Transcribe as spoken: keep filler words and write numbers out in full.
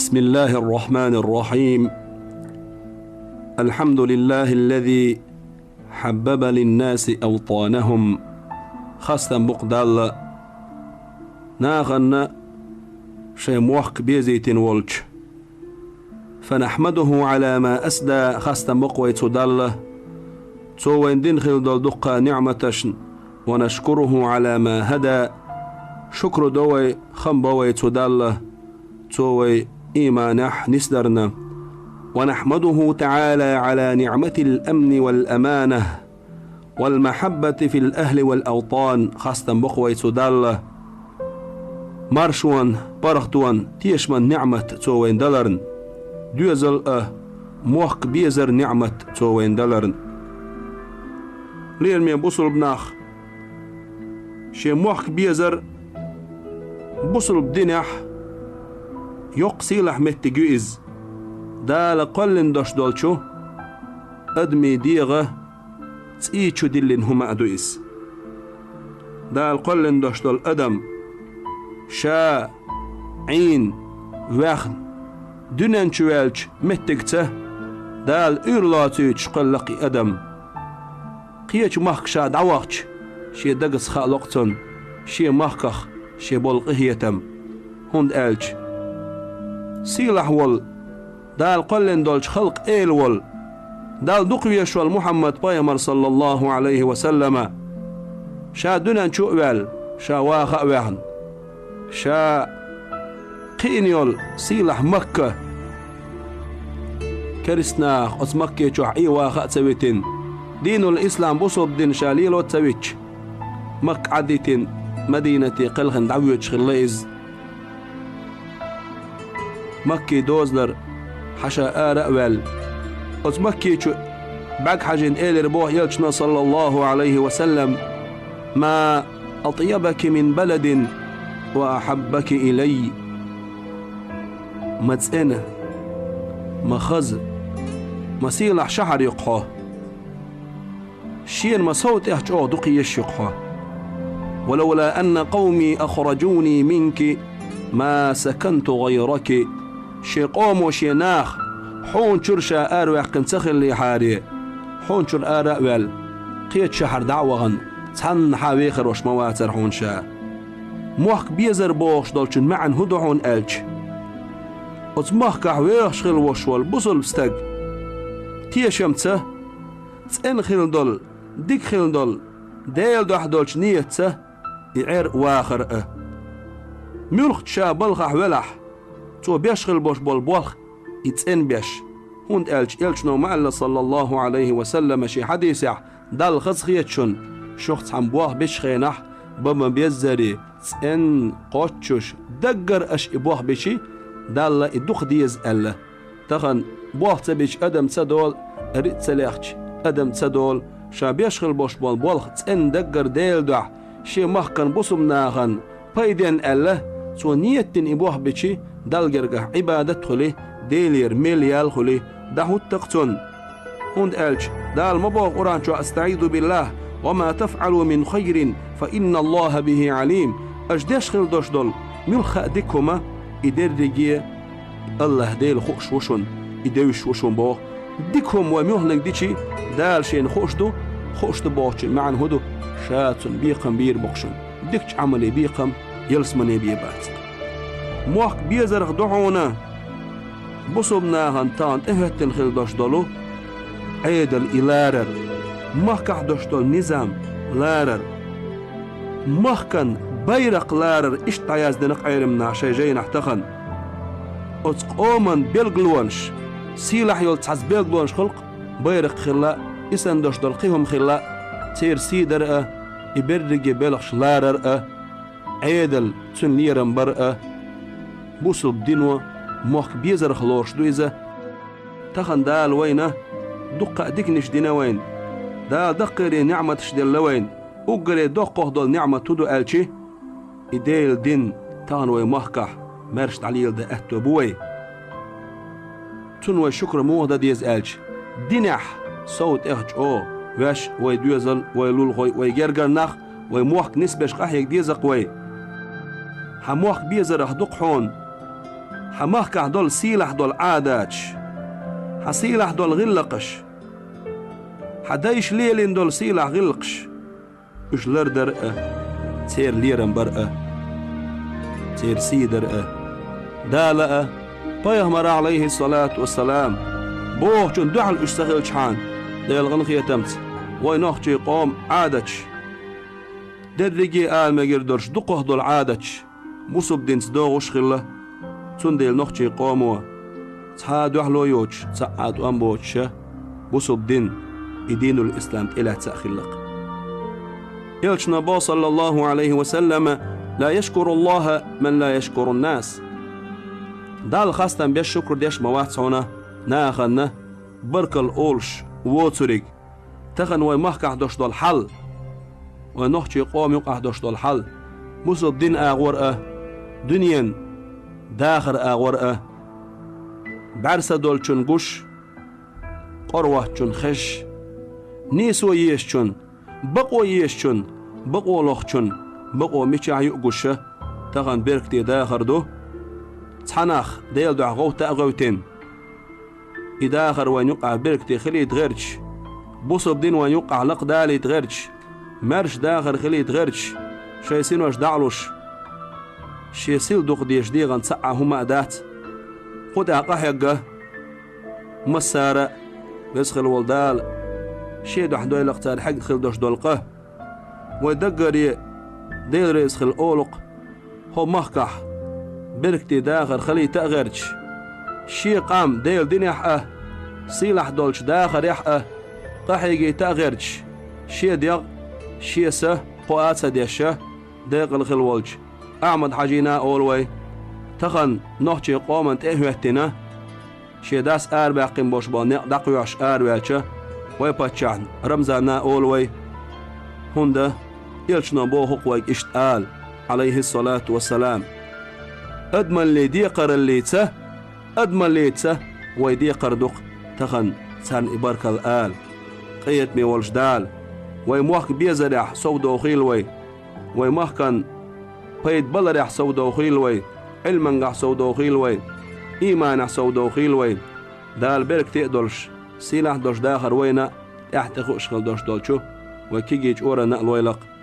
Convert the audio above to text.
بسم الله الرحمن الرحيم. الحمد لله الذي حبب للناس أوطانهم. Хастам бу-кх Далла нахана шайн мохк безийтина волчу. فنحمده على ما أسدى, хастам бу-кх вай цу Далла, Цо вайн дина хилла долу дуккха ниъматашна, ونشكره على ما هدى, шукр до вай, хам бо вай цу Далла, Цо вай ийманехь нисдарна. ونحمده تعالى على نعمة الأمن والأمانة والمحبة في الأهل والأوطان, хастам бу-кх вай цу Далла, маршонан, паргӀатонан, тешаман ниъмат Цо вайн даларна, доьзал а, мохк безар ниъмат Цо вайн даларна. Лераме бусулба нах, шен мохк безар бусулба динехь йоккха сийлахь меттиг ю иза. Дала кхоьллина долуш долчу адамийн дегӀан цӀий чу диллина хӀума а ду иза. Дала кхоьллина долуш долу адам ша Ӏийна, ваьхна, дуьнен чу ваьллачу меттигца Дала уьйр лоцуьйтуш кхоьллу-кх и адам. Кхечу махка ша дӀавахча, шен дагца хаало-кх цунна шен махках шен болу къинхетам, хӀунда аьлча сийлахь волу, Дала кхоьллина долчу халкъан эла волу, Далла дукха везаш волу Мухьаммад-пайхамар, саллаллаху Ӏалайхи ва саллама, ша дуьнен чу а ваьлла, ша ваха а ваьхна, ша кхиъна йолу сийлахь Макка, керстанаха оцу Макке чохь Ӏен ваха а ца витина, динул ислам, бусулба дин ша лело а ца витча, Макка Ӏадитина, Мадинате кхелхина дӀавоьдуш хилла иза. Маккин дозалара хьаша ара а ваьлла, оцу Макки чу бӀаьрг хьажийна элира боху элчано, саллаллаху Ӏалайхи ва саллам: «Ма атъябаки мин баладин ва ахьаббаки илай». Ма цӀена, ма хаза, ма сийлахь шахьар ю-кх хьо. Шена ма сов тӀех чӀогӀа дукха езаш ю-кх хьо. «Ва лавла анна къавми ахражуни минки ма саканту гӀайраки». Шен къомо, шен наха хьуна чуьра ша араваьккхина ца хиллехьара, хьуна чуьра ара а ваьлла, кхечу шахьар дӀа а вахана, цхьаннахьа вехар ваша ма вацара хьуна ша. Мохк безар бохуш долчун маьӀна хӀун ду хьуна аьлча, оцу махкахь вехаш хилла ваша волу бусулба стаг тешамца, цӀена хилла долу, дика хилла долу, Делан дуьхьа долчу ниятца и Ӏер вахар а. Муьлххачу ша балхахь велахь, цо беш хилла бош болу болх и цӀена беш, хӀунда аьлча элчано ма аьлла, саллаллаху Ӏалайхи ва саллама, шен хьадисехь: «Далла хазахета шуна, шух цхьамма болх бечу хенахь, бан ма-беззара, цӀена, кхоччуш, даггара аша и болх бичи, Далла и дукха деза», аьлла. Тахана болх ца бича адам ца долу, риъ ца лехча адам ца долу, ша беш хилла бош болу болх цӀена, даггара Делан дуьхьа, шен махкан бусулба нахана пайденна аьлла, цо ниет дина и болх бичи, Далла гергахь Ӏибадат а хуьли, Делера мел ял а хуьли, дӀахӀутту-кх цунна. ХӀунда аьлча Дала ма боху Къуръан чохь: «АстаӀизу биллахь, ва ма тафӀалу мин хайрин, фа инналлахьа бихьи Ӏалим». Аша деш хилла дош долу муьлхха а дика хӀума, и дерриге АллахӀ Дела хууш ву шуна, и девзаш ву шуна боху. Дика хӀума вай муьлханиг дичи, Дала шена хууш ду, хууш ду бохучун маьӀна хӀун ду? Ша цунна бекхам бийр бу-кх шуна. Дикачу Ӏамале бекхам, ялсамане бен бац. Мохк безарх ду хьуна бусулба нахана тахана тӀехӀоьттина хилла дош долу Ӏедал и ларар, махкахь дош долу низам ларар, махкан байракх ларар, иштта дӀаяздина-кх Ӏеламнаха шайн жайнахь тахана. Оцу къоман билгалонаш, сийлахь йолу цхьацца билгалонаш хуьлу-кх, байракх хилла а, и санна дош долу кхин хӀума хилла а, церан сий дар а, и берриге белхаш ларар а, Ӏедал, цуьнан лерам бар а, бусулба дино мохк безарх лоруш ду иза. Тахана Дала вайна дуккха а диканаш дина вайна. Дала даккхийре ниъматаш делла вайна. Уггаре доккхах долу ниъмат хӀун ду аьлчи, и Делан дин тахана вай махкахь маьрша дӀалеладан аьтто бу вай. Цунна вай шукр муха дан деза аьлча, динехь сов тӀех чӀогӀа ваьш вай доьзал, вай лулахой, вай гергара нах, вай мохк нисбеш къахьега деза-кх вай. Хьан мохк безарх ду-кх хьуна Хьан махкахь долу сийлахь долу Ӏадаташ, хьан сийлахь долу гӀиллакхаш, хьан дайша лелийна долу сийлахь гӀиллакхаш, уьш лардар а, церан лерам бар а, церан сий дар а. Дала а, пайхамара, Ӏалайхиссалату вассалам, бохучун дуьхьал уьш ца хилчхьана, Делан къинхетамца, вай нохчийн къоман Ӏадаташ, дерриге а ала мегар долуш дукхах долу Ӏадаташ, бусалба динца догӀуш а хилла, цундела нохчийн къомо цхьа а дуьхьало йоцуш, цхьа а тӀом боцуш а, бусалба дин, и динул ислам тӀелаьцна а хилла-кх. Элчано боху, саллаллаху Ӏалайхи ва саллама: «Ла яшкуруллаха ман ла яшкурун нас». Далла хастам беш, шукр деш ма вац хьуна нахана баркалла олуш воцург. Тахана вай махкахь долуш долу хьал, вай нохчийн къоман юкъахь долуш долу хьал, бусалба динан агӀор а, дуьненан дахаран агӀор а, бӀаьрса долчун гуш, къора воцчун хезаш, нийсо езачун, бакъо езачун, бакъо лохучун, бакъо мичахь ю а гуш а, тахана беркате дахар ду. Цхьа нах Делан дуьхьа гӀовтта а гӀевттина, и дахар вайн юкъахь беркате хилийта гӀерташ, бусалба дин вайн юкъахь лакхадалийта гӀерташ, маьрша дахар хилийта гӀерташ, шайн синош дӀа а луш, шен сил дукха дезаш дегӀан цхьа а хӀума а дац. Кху тӀехь къахьегна массара а, Веза хилла волу Дала шен дуьхьа дойла-кх цара хьегна хила долуш долу къа. Вай даггара Дела реза хила олу-кх, хӀокху махкахь беркате дахар хилийта а гӀерташ, шен къам Делан динехь а, сийлахь долчу дахарехь а къахьегийта а гӀерташ, шен дегӀ, шен са кхоа а ца деш а, декъала хилла волчу Ахьмад-Хьаьжина а олу вай, тахана нохчийн къоманна тӀе а хӀоьттина, шен дас арабаьккхина болуш болу некъ дӀакхоьхьуш араваьлча, вай паччахьна Рамзанна а олу вай. ХӀунда Элчано боху-кх вайга иштта ала, Ӏалайхиссалату вассалам: «Адамаллин декхараллица, адамаллица вай декхар ду-кх тахана царна и баркалла ала». Къинхетаме волуш Дала вай мохк безарехь совдохийла вай, вай махкан пайда баларехь совдохийла вай, Ӏилмангахь совдохийла вай, ийманехь совдохийла вай. Дала беркате а долуш, сийлахь долуш дахар вайна а тӀаьхьа тӀе хууш хила долуш долчу вай кегийчу оранна а лойла-кх.